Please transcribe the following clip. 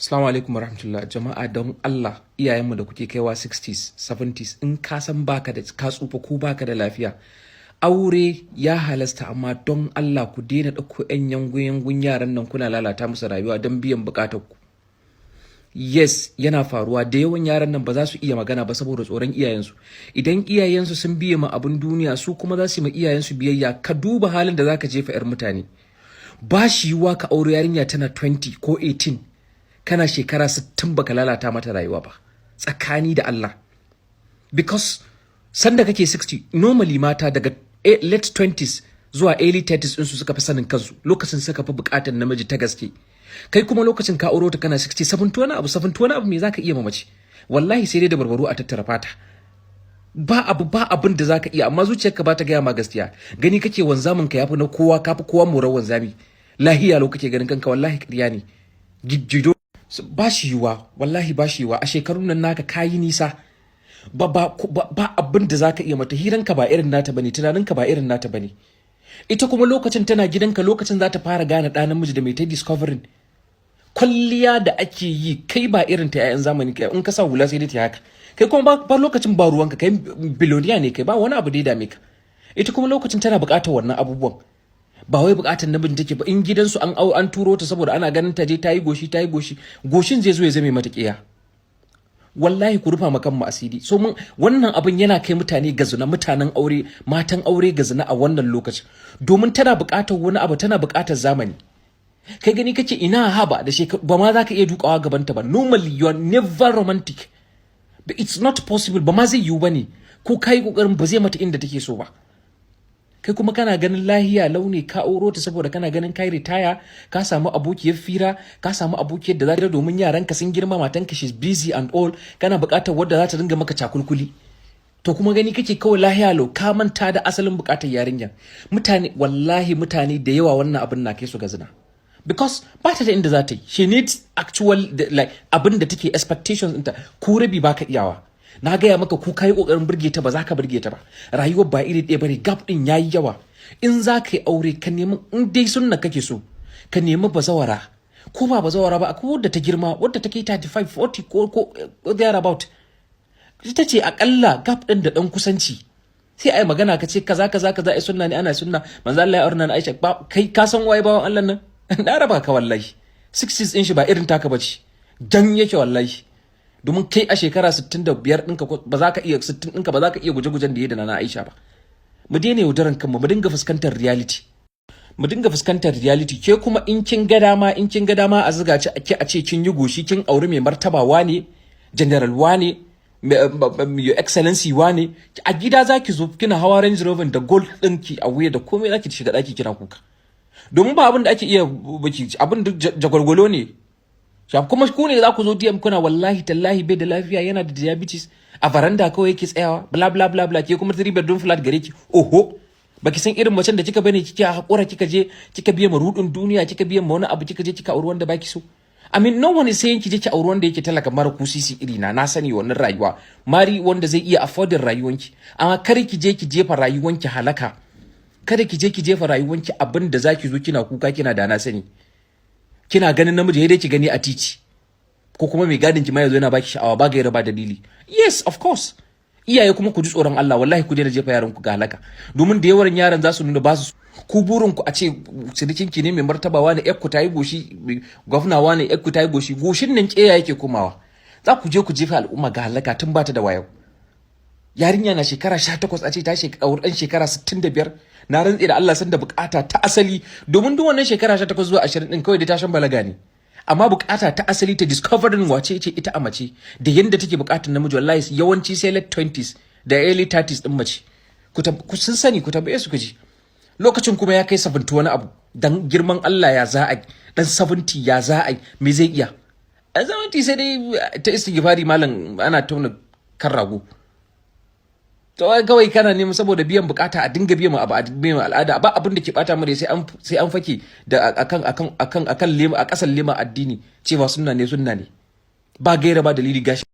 Assalamu alaikum warahmatullah. Jama'a, don Allah, iyayenmu da kuke kaiwa 60s, 70s, in ka san baka da ka tsufa ko baka da lafiya, aure ya halasta, amma don Allah ku daina ɗauko 'yan yangun yaran nan kuna lalata musu rayuwa don biyan bukatar ku. Yes, yana faruwa da yawan yaran nan ba za su iya magana ba saboda tsoron iyayensu. Idan iyayensu sun biye ma abin duniya, su kuma za su yi ma iyayensu biyayya. Ka duba halin da zaka jefa 'yar mutane. Ba shi yiwuwa ka aure yarinya tana 20 ko 18, kana shekara 60, baka lalata mata rayuwa ba, tsakani da Allah. Because sanda kake 60, normally mata daga late 20s zuwa early 30s ɗinsu suka fi sanin kansu, lokacin suka fi buƙatar namiji ta gaske. Kai kuma lokacin ka auro ta kana 60, 70 wani abu, 70 wani abu, me zaka iya mamaci? Wallahi sai dai da barbaro a tattara fata. Ba abu, ba abin da zaka iya, amma zuciyarka ba ta gaya ma gaskiya. Gani kake wanzamin ka yafi na kowa, kafi kowa morar wanzami, lahiya lau kake ganin kanka. Wallahi ƙarya ne, gijjido. Ba shi yiwa, wallahi ba shi yiwa. A shekarun nan naka kayi nisa, ba ba ba abin da zaka iya mata. Hiranka ba irin nata bane, tunaninka ba irin nata bane. Ita kuma lokacin tana gidanka, lokacin za ta fara gane ɗa namiji da mai ta discovering kwalliya da ake yi. Kai ba irin ta 'ya'yan zamani, kai in ka sa hula sai dai ta haka. Kai kuma ba lokacin ba ruwanka, kai billionaire ne, kai ba wani abu da ya dame ka. Ita kuma lokacin tana buƙatar wannan abubuwan, ba wai buƙatar namijin take ba. In gidansu an turo ta saboda ana ganin ta je ta yi goshi, ta yi goshi, goshin zai zo ya zame mata ƙiya. Wallahi ku rufa makan mu asiri. So mun wannan abin yana kai mutane ga zina, mutanen aure, matan aure ga zina a wannan lokacin, domin tana buƙatar wani abu, tana buƙatar zamani. Kai gani kake ina haba da shekaru ba ma za ka iya dukawa gabanta ba. Normally you are never romantic, but it's not possible, ba ma zai yiwu ba ne. Ko kai kokarin, ba zai mata inda take so ba. Kai kuma kana ganin lahiya launi, ka auro ta saboda kana ganin kai ritaya, ka samu abokiyar fira, ka samu abokiyar da za ta, domin yaranka sun girma, matanka she's busy and all, kana buƙatar wadda za ta dinga maka cakulkuli. To kuma gani kake kawai lahiya lau, ka manta da asalin buƙatar yarinya. Mutane, wallahi mutane da yawa wannan abin na kai su ga zina, because ba ta da inda za ta yi. She needs actual, like, abin da take expectations ɗinta, ko rabi baka iyawa. Na gaya maka, ko kayi kokarin burge ta, ba za ka burge ta ba. Rayuwar ba iri ɗaya bane, gap ɗin yayi yawa. In za ka yi aure, ka nemi, in dai sunna kake so, ka nemi bazawara. Ko ba bazawara ba, akwai wadda ta girma, wadda ta kai 35, 40 ko there about. Ita ce akalla gap ɗin da ɗan kusanci. Sai ai magana, ka ce kaza kaza kaza, ai sunna ne, ana sunna, manzo Allah ya aure na Aisha. Kai ka san waye bawan Allah nan? Na raba ka, wallahi 60s din shi ba irin taka bace, jan yake wallahi. Domin kai a shekara 65 ɗinka ba za ka iya, 60 ɗinka ba za ka iya guje-gujen da ya da na Aisha ba. Mu daina yaudaran kanmu, mu dinga fuskantar reality, mu dinga fuskantar reality. Ke kuma in kin ga dama, in kin ga dama a zuga ci ake a ce kin yi goshi, kin auri mai martaba wane, general wane, your excellency wane, a gida zaki zo kina hawa Range Rover da gold ɗinki a wuya da komai, zaki shiga ɗaki kina kuka, domin ba abin da ake iya baki, abin duk jagwalgwalo ne. Kuma ku ne za ku zo DM kuna "Wallahi tallahi bai da lafiya, yana da diabetes, a varanda kawai yake tsayawa," bla bla bla bla. Ke kuma three bedroom flat gare ki. Oho, baki san irin macen da kika bane, kike hakura, kika je kika biya ma rudin duniya, kika biya ma wani abu, kika je kika auri wanda baki so. I mean, no one is saying ki je ki auri wanda yake talaka mara kusisi iri na. Na sani wannan rayuwa, marry wanda zai iya affording rayuwanki, amma kar ki je ki jefa rayuwanki halaka. Kada ki je ki jefa rayuwanki abin da zaki zo kina kuka, kina da na sani. Kina ganin namiji dai ki gani a titi, ko kuma mai gadin ki ma yazo yana baki sha'awa ba gaira ba dalili. Yes, of course. Iyaye kuma ku ji tsoron Allah, wallahi ku daina jefa yaran ku ga halaka, domin da yawan yaran za su nuna ba su. Ku burin ku a ce sirikin ki ne mai martabawa ne, ku tayi goshi, gwamna ne, ku tayi goshi. Goshin nan keya yake komawa. Za ku je ku jefa al'umma ga halaka tun ba ta da wayo. Yarinya na shekara 18 a ce ta shekara dan shekara 65. Na rantse da Allah, san da bukata ta asali, domin duk wannan shekara 18 zuwa 20 din kawai da tashin balaga ne, amma bukata ta asali ta discovering wace ce ita a mace da yanda take bukatar namiji, wallahi yawanci sai late 20s da early 30s din mace. Ku sun sani, ku tambaye su ku ji. Lokacin kuma ya kai 70 wani abu. Dan girman Allah, ya za a dan 70, ya za a me zai iya a 70? Sai dai ta istighfari, malam, ana tauna kan rago. To kawai kana neman saboda biyan bukata, a dinga biyan abu, a biyan al'ada. Ba abin da ke bata mu sai an fake da akan lema, a kasan lema addini, cewa sunna ne, sunna ne, ba gaira ba dalili. Gashi.